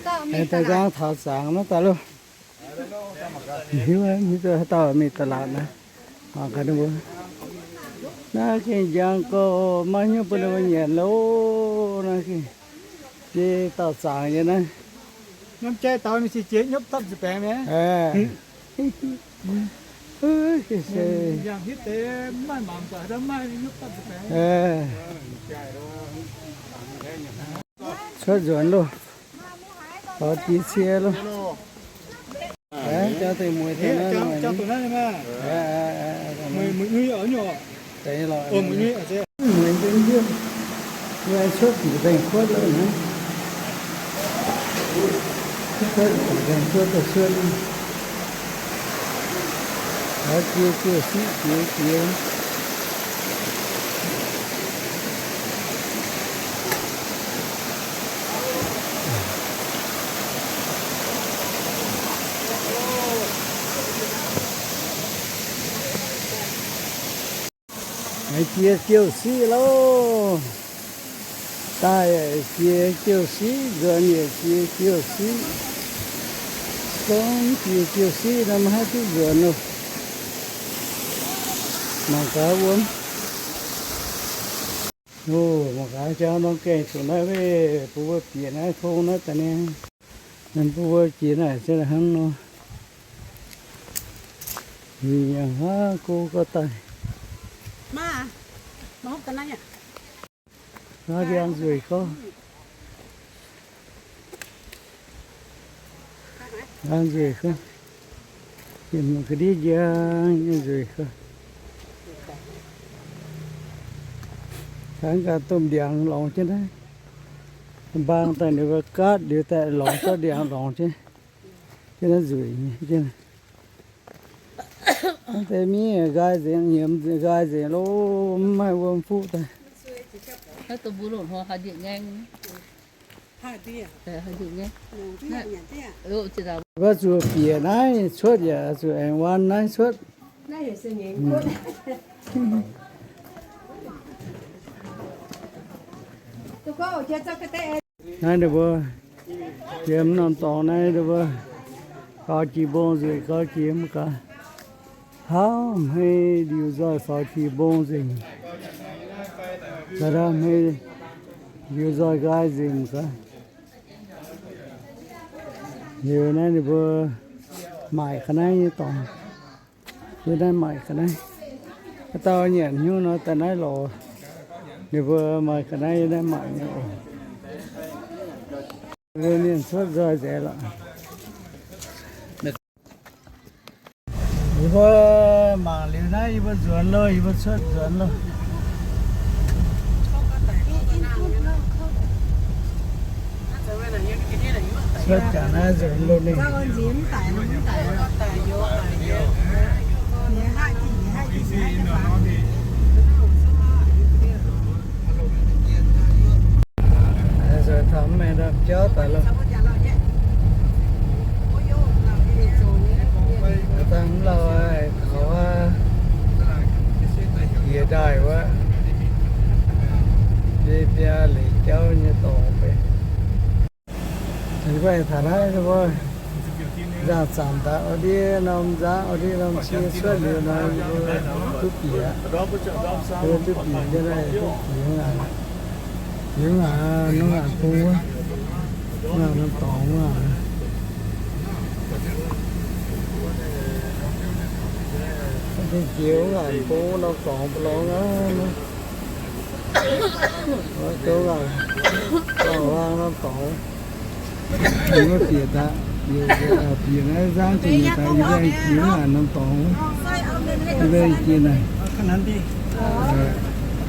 Aengx daaih nqaang taux zaangc naaiv daaih loh. Hiuv, hiuv duqv haaix dauh mingh ตลาด naaiv. Mangc gaax ninh mbuo. Naaiv gengh njang gorx, maiv hiuv bun ninh mbuo nyanc loh. Naaiv gengh jiex dauh zaangc nyei naaiv. Nyiemv jai daux mingh se jiex nyopv dapv nza'baengx mi'aqv. Yangh hitv deix maaih mangc gaax, maaih nyopv dapv nza'baengx. Cuotv nzuonx loh. Faaux jiex cie loh. Jauv deix mueiz deix naaiv, mueiz deix hiuv, mueiz cuotv nzengc kuotv loh naaiv. Cuotv nzengc kuotv daaih cuotv. Faaux jiex jiex siqv jiex jiex. Jiex jouh siqv loh. Daaih jiex jouh siqv, nzuonx yaac jiex jouh siqv. Gorngv jiex jouh siqv nor maiv haih duqv nzuonx loh. Mangc gaax wuom. Mangc gaax jauv norm gaengh zuqc naaiv weih bun mbuo bieqc naaiv tong naaiv daaih nyei. Bun mbuo jiex naaic se hnangv nor. Yangh hnangv go gorx daaih. Hnangv ndiangx nzueic gorx. Ndiangx nzueic gorx. Mienh ga'ndiev ndiangx nyei nzueic gorx. Tengx gaax domh ndiangx lorngx jienv naaiv. Mbaang daaih ninh mbuo gaatv liuz daaih lorngx zorqv ndiangx lorngx jienv. Jienv naaiv nzueic nyei jienv. Deix miev nqaai nzengc, nyiemz nqaai nzengc loh, mv maaih wuom fuqv daaih. Mbuo zuqc bieqc naaiv cuotv yaac zuqc aengx waan naaiv cuotv. Naaiv ninh mbuo yiem norm dorngx naaiv ninh mbuo faaux jiex mbong nzengc gau jiex mv gaax. Hnangv hmei liuz nzoih faaux jiex mbong nzengc. Ga'ndauh hmei liuz nzoih nqaai nzengc gaax. Liuz naaiv ninh mbuo maaic ga'naaiv nyei dorngx. Yie naaiv maaic ga'naaiv. Haaix dauh nyanc hnyouv nor daaih naaiv lorz. Ninh mbuo maaih ga'naaiv yie naaiv maaic nyei oc. Mienh cuotv nzoih nzengc lorqc. Yie mbuo mangc liuz naaiv yie mbuo nzuonx loh, yie mbuo cuotv nzuonx loh. Cuotv jangx naaiv nzuonx loh ninh. Nzuonx taux mv maengx ndorm jauv daaih loh. Dangh mv lauh taux aqv, jiex ndaaih wuov, biei biaa leiz jauv nyei dorngx mbuo. Yie mbuo taux naaiv, nzangc zanc daaih oix ndiev norm nzangv, oix ndiev norm cie cuotv liuz nor, yie mbuo duqv bieqc aqv. Yie mbuo duqv bieqc jienv naaiv, duqv bieqc ngaanc, bieqc ngaanc, norm ngaanc bung wuov, ngaanc norm dorngx wuov. Bieqc ngaanc bung norm dorngx lorngx aqv. Gouv ngaanc, gouv ngaanc norm dorngx. Yie mbuo bieqc daaih, bieqc naaiv nzangv zuqc nyei daaih, yie mbuo jiex ngaanc norm dorngx. Yie mbuo jiex naaic.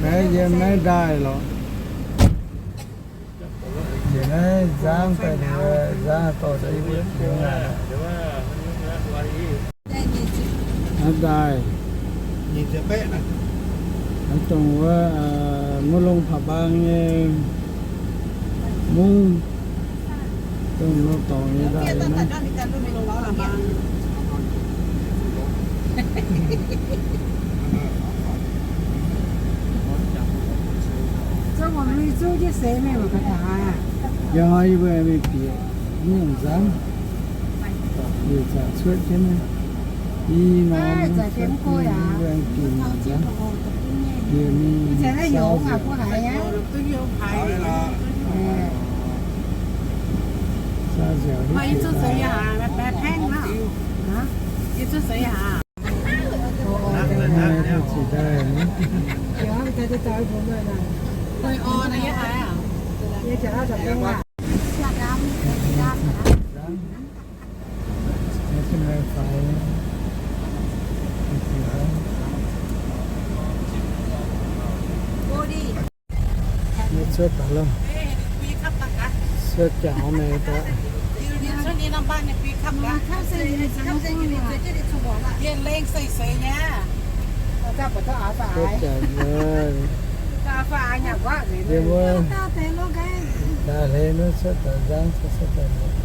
Naaiv yiem naaiv ndaaih lorqc. Jiex naaiv nzangv daaih, nzangv dorh daaih yie mbuo jiex ngaanc. Hnangv daaih, hnangv dongh wuov, muoz-longh Paa Baang nyei mungv, dongh norm dorngx nyei ndaaih naaiv. Yie hnoi yie mbuo aengx mingh bieqc. Mienh nzangv, yietc zanc cuotv jienv naaiv, i norm cuotv jienv mv gaengh ginc nzangv, yie mingh saauv nziaauc, saauv nziaauc hiuv duqv daaih. Cuotv daaih lorqc. Cuotv jangx mingh daaih. Cuotv jangx mingh. Yie mbuo daaih hleix mv cuotv daaih nzangv, cuotv cuotv daaih.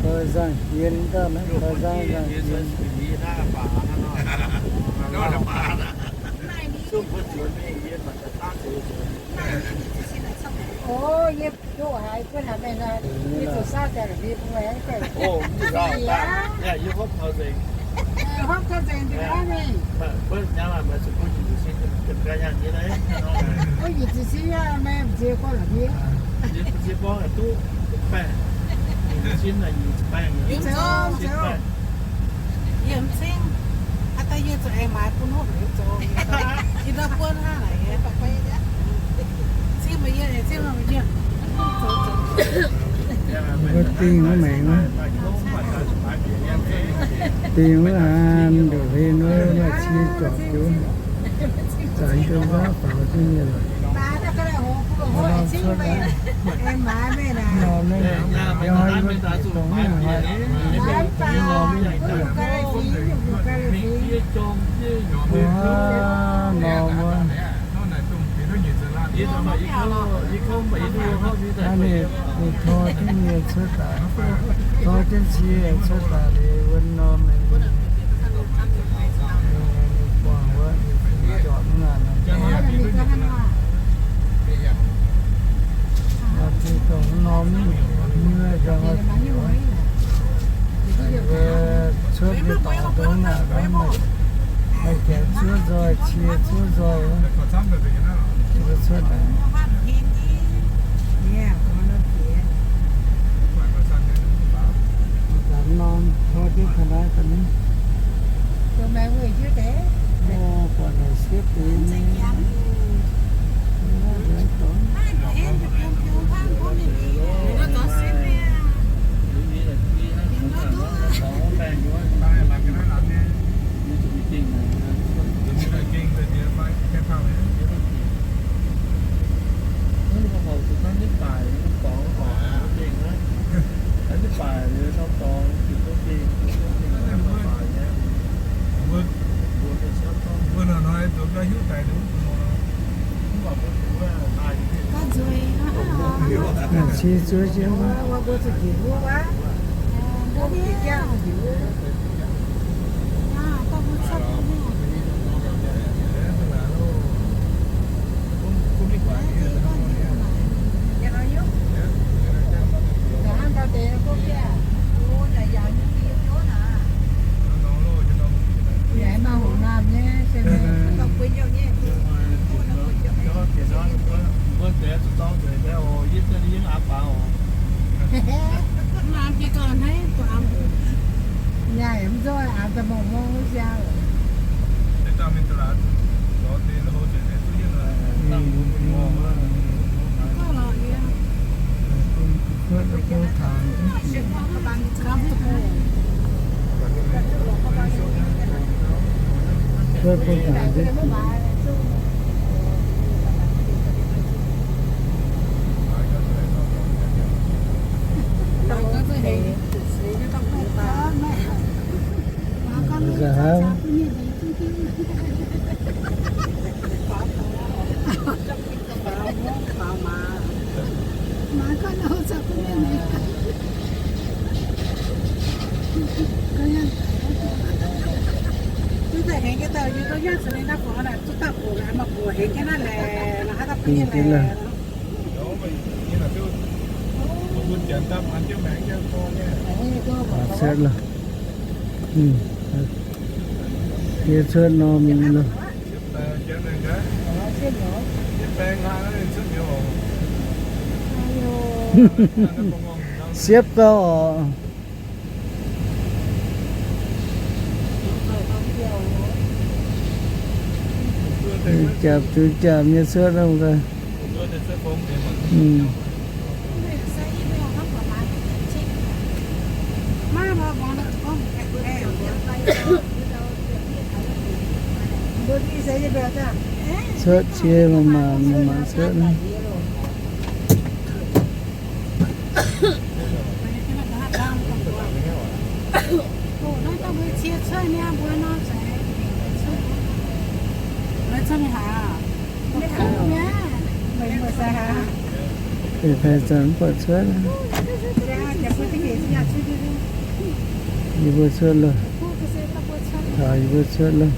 Thời gian hiến các bạn, thời gian là hiến. Ov, yie duqv haiz gunv haiz meih naaic, yie zuqc saauv daaih la'biei bun meih. Hopv taux nzengc, hopv taux nzengc daaih mingh. Ov, yie zuqc siqv meih ziex gorngv la'biei. Zoux, zoux. Yie m'zing, haaix dauh yie zuqc aengx maaiz bun hopv liuz zoux. Yie ndau buonv hnangv naaic. Cingv meih yie, cingv meih yie. Mbuo dingh wuov maengx wuov. Dingh wuov aan nduqc hlen wuov, maaih cie zorpc jienv. Zanc jienv nqaapv faaux jienv nyei lorqc. Nor mv, yie dongh mv haiz. Nor wuov. Naaiv ninh, ninh tor jienv nyei cuotv daaih, tor jienv cie cuotv daaih liuz wuov norm, ninh buangh wuov, ninh zorpc mv ngaanc. Cie cuotv nzoih, cie cuotv daaih. Norm hnoi jienv ga'naaiv daaih ni. Buatc naaic siepv deix. Cie zuov jienv. Cuotv lorqc. Yie cuotv norm nyei lorqc. Siepv gau oc. Jaax zuqc jaax nyei cuotv lorqc. Cuotv cie maaih maaih cuotv. Ih, paaiv zanc mv buatc cuotv. Yie mbuo cuotv loh. Taux yie mbuo cuotv loh.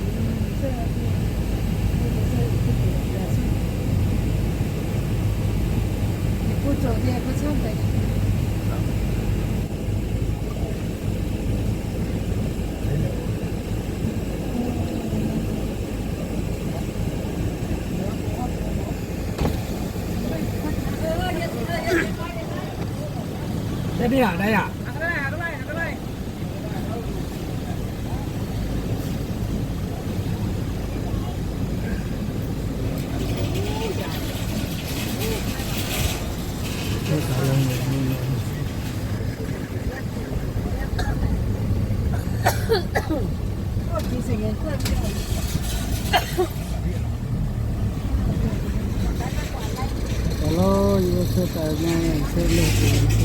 Hello, yie mbuo cuotv daaih nyei, cuotv lorqc, cuotv lorqc.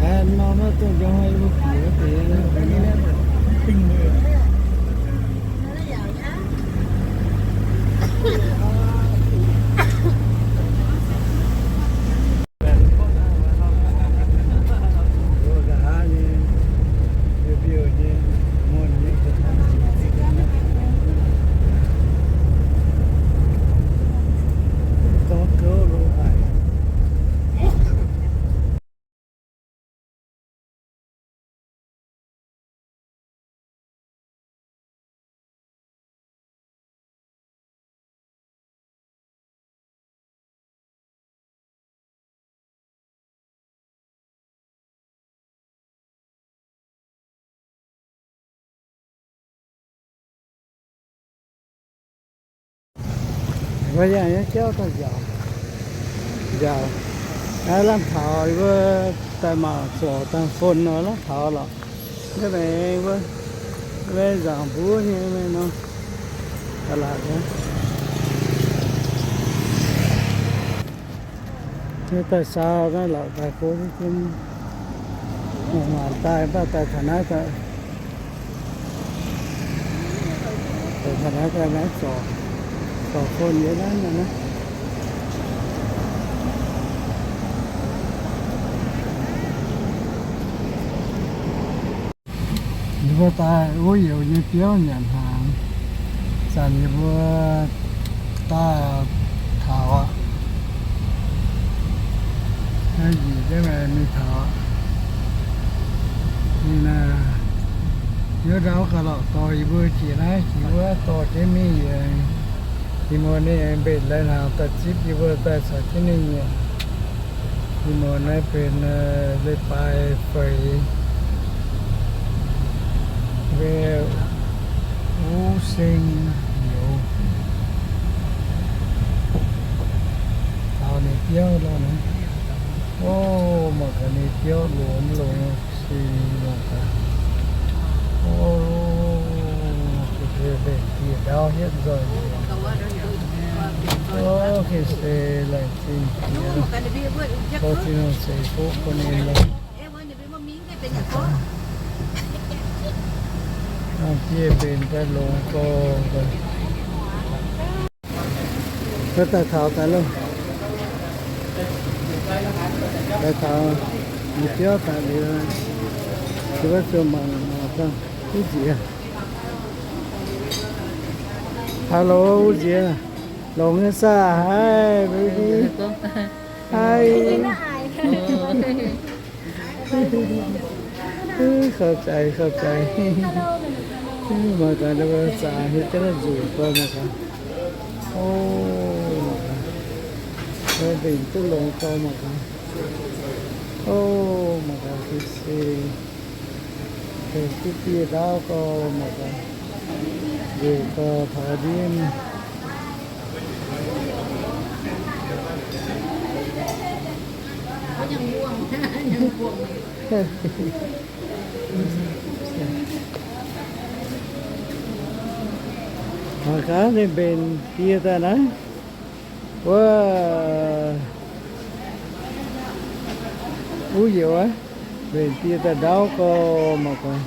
Aa, norm naaiv dongh njang hnoi yie mbuo bieqc deix naaiv. Mbuo yangh nyei jauv daaih nziaauc, nziaauc. Aav lamh taux yie mbuo daaih mangc zorc dangh phone nor lamh taux lorqc. Naaiv maiv, maiv nzaangc mbuov nyei maiv nor, da'laatc nyei. Daaih saau naaiv lorqc, daaih go jienv, maanc daaih, mv baac daaih taux naaiv daaih, daaih taux naaiv daaih naaiv zorc, zorc phone yiem naaiv naaiv. Yie mbuo daaih wuov youz nyei biauv nyanc hnaangx. Zanc yie mbuo daaih taux aqv. Naaiv njiec jienv mingh taux aqv. Ninh naaiv, hnyouv ndau gauh lorqc dorh yie mbuo jiex naaiv jiex wuov dorh jienv mingh. Ih muonz ninh aengx mbenc lai-hnaangx daaih zipv yie mbuo daaih caux jienv ninh nyanc. Ih muonz naaiv benx leiz-baaix feix, wuov seng youz. Taux ninh biauv lorqc naaiv. O, mangc gaax ninh biauv longx longx sic mangc gaax. O, mbenc dieh ndaauv hietv nzoih. O, gengh se laengz zingh Diex, tov Tin-Hungh ceix fuqv bun ninh lorqc. Hnangv dieh mbenc daaih longx gorx. Daaih taux daaih loh. Daaih taux, ninh biauv daaih liuz, se wuov zuqc mangc mangc dangh wuov nziex. Hello, wuov nziex. Longx nyei saah? Hi, baby. Hi. Kouv jaaix, kouv jaaix. Mangc gaax, zaqc hietv jienv naaiv nzueic gorx mangc gaax. O, mangc gaax. Mbenc duqv longx gorx mangc gaax. O, mangc gaax, se, se, mbenc duqv dieh ndaauv gorx mangc gaax. Nzueic gorx taux ndiev. Mangc gaax ninh mbenc dieh daaih naaiv. Wuov, wuov youz aqv, mbenc dieh daaih ndaauv gorx mangc gaax.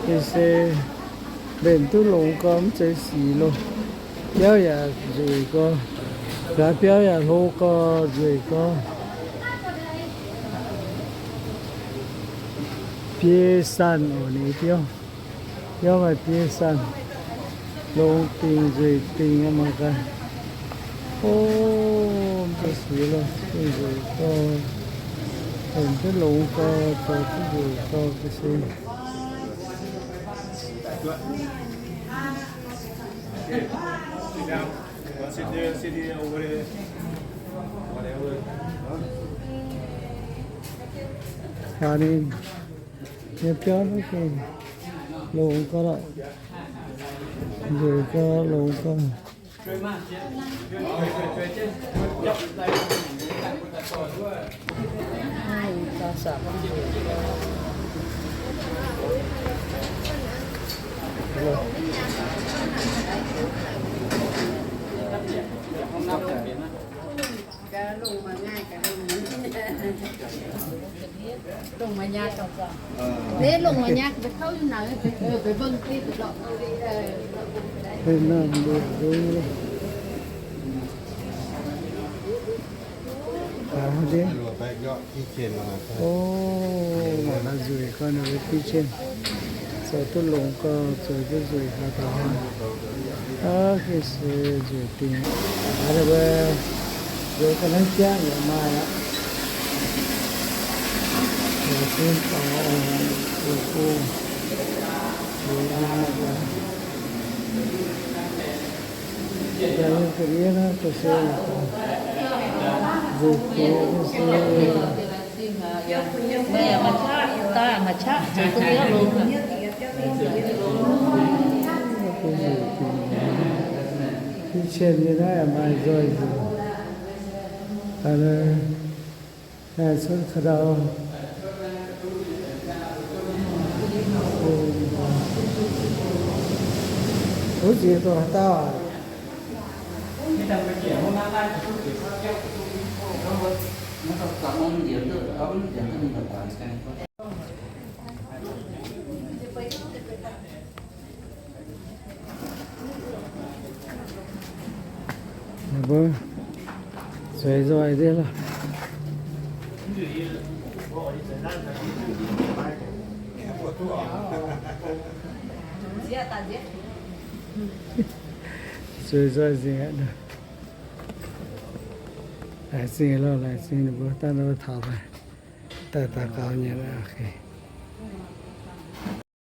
Ih se mbenc duqv longx gorx mv zeiz sic loh. Biauv yaac nzueic gorx, gaax biauv yaac hlo gorx nzueic gorx. Biei sanh oc, ninh biauv. Biauv maaih biei sanh, longx dingc nzueic dingc mangc gaax. O, mv zeiz sic loh, duqv nzueic gorx, mbenc duqv longx gorx, zoux duqv nzueic gorx ga'sie. Aa, ninh nyei biauv naaiv gengh longx gau lorqc. Nzueic gau, longx gau. Longc mangc nyaah, longc mangc nyaah, o, mangc naaiv nzueic gau, ninh mbuo kitchen zoux duqv longx gau, zoux duqv nzueic gau taux hnangv. Aav, gengh se nzueic dingc. Aav, ninh mbuo nzueic gau naaiv jangv yaac maaih aqv. Yaac bun taux oc, bun bun. Nzueic gau naaiv ga'ndiev naaiv ga'sie, nzueic dingc ga'sie. Meih maaih qaqv, daaih maaih qaqv, zoux duqv biauv longx. Cien nyei naaiv maaih nzoih nzengc. Cuotv ka'ndau. Wuov ziex doic haaix dauh aac? Ninh mbuo zueiz nzoih ndiev lorqc. Zueiz nzoih nzengc aqv. Laengz zingh lorqc, laengz zingh ninh mbuo daaih nor taux daaih, daaih daux gaux nyei aqv.